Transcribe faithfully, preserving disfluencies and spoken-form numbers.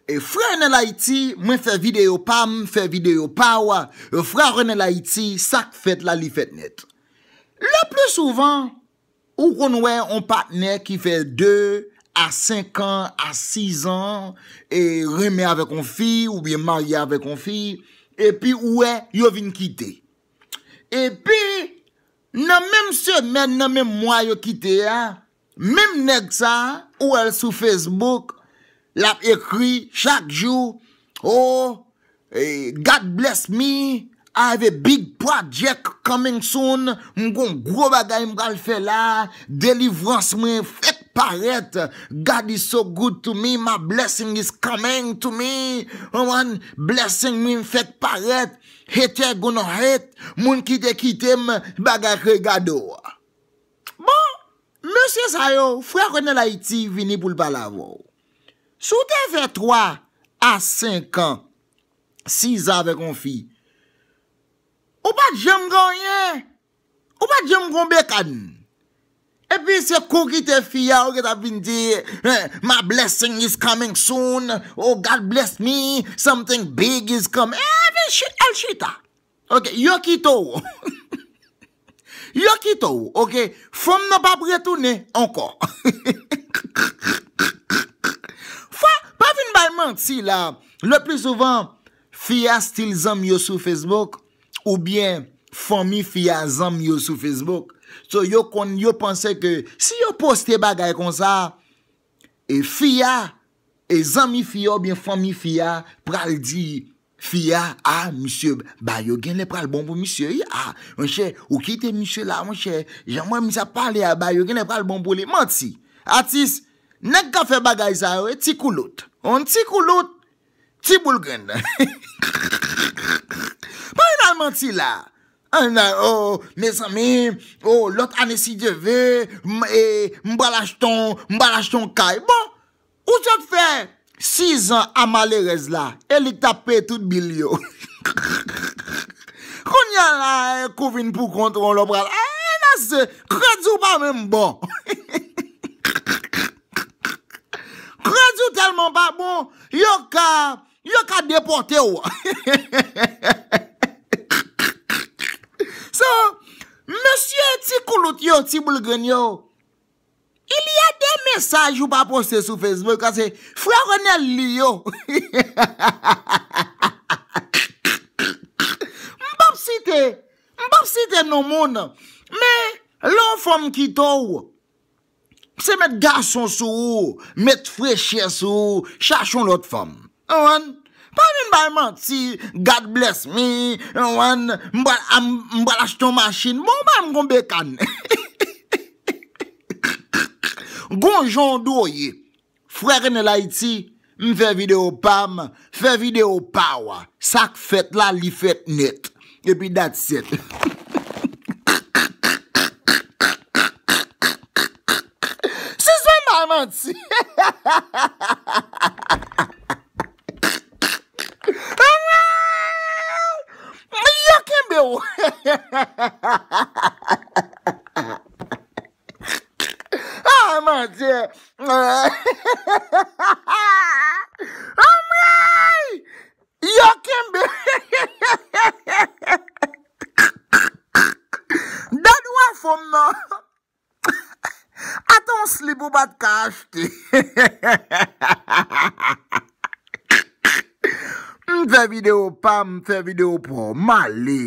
E frè Renel Ayiti, mwen fè videyo pa m, fè videyo pa w. Frè Renel Ayiti, sa k fèt la, li fèt nèt. Le pli souvan, ou konn wè yon patnè ki fè de a senk an, a sis an, e renmen avèk yon fi, oubyen marye avèk yon fi, epi ou wè yo vin kite. Epi, nan menm semèn, nan menm mwa yo kite a, menm nèg sa, ou wè l sou Facebook, l ap ekri chak jou, "Oh, eh, God bless me, I have a big project coming soon, m gon gwo bagay m pral fè la, delivrans mwen fèk parèt, God is so good to me, my blessing is coming to me, one blessing mwen fèk parèt, hater gonna hate, moun ki te kite m, bagay k regade w." Bon, mesye sa yo, frè Renel Ayiti vini pou l pale avè w. Si w te fè twa a senk an, sis an avèk yon fi, ou pa t janm gen anyen. Ou pa t janm gen yon bekàn. Epi se kou kite fi a, ou gentan vin di, eh, "My blessing is coming soon. Oh, God bless me. Something big is coming." Eh, epi chi-, al chita. Ok, yo kite w. Yo kite w, ok? Fanm nan p ap retounen ankò. Fwa, pa vin bay manti la. Le pli souvan, fi a still zanmi yo sou Facebook, oubyen fanmi fi a zanmi yo sou Facebook. So, yo konn, yo panse ke si yo poste bagay konsa, e fi a, e zanmi fi a oubyen fanmi fi a pral di fi a, "Ah, misye, bagay yo genlè pral bon pou misye, wi. Ah, monchè, ou kite misye la, monchè. Jan m wè misye ap pale a, bagay yo genlè pral bon pou li." Manti. Atis, nèg k ap fè bagay sa yo, e ti koulout. On ti koulout, ti boul grenn. Pa vin al manti la. An, oh, mezanmi, oh, lòt ane, si Dye ve, m, e, m pral achte yon, m pral achte yon kay. Bon, ou sot fè sis an a malerèz la, e li k t ap peye tout bil yo. Kounye a la, e, kou vin pou kont ou, lè w pral, e, nan se, kredi w pa menm bon. Kredi w tèlman pa bon, yo ka, yo ka depòte w. So, mesye ti koulout yo, ti boul grenn yo, il y a des messages ou pa poste sou Facebook, paske frè Renel li yo. M p ap site, m p ap site non moun, men lè yon fanm kite w, se met gason sou ou, met frechè sou ou, chache yon lòt fanm. Ou konprann? Pa vin bay manti, "God bless me," ou konprann? M pral, am, m pral achte yon machin. Bon, ou pa menm gon bekàn. Gon jan w dwe ye. Frè Renel Ayiti, m fè videyo pa m, fè videyo pa w. Sa k fèt la, li fèt nèt. Epi that's it. Sispann bay manti. Yo kenbe w. Ah, Bondye. Anmwey! Yo kenbe. Dadwa fanm nan. Ata yon slip ou pa t ka achte. M fè videyo pa m, m fè videyo pa w. M ale.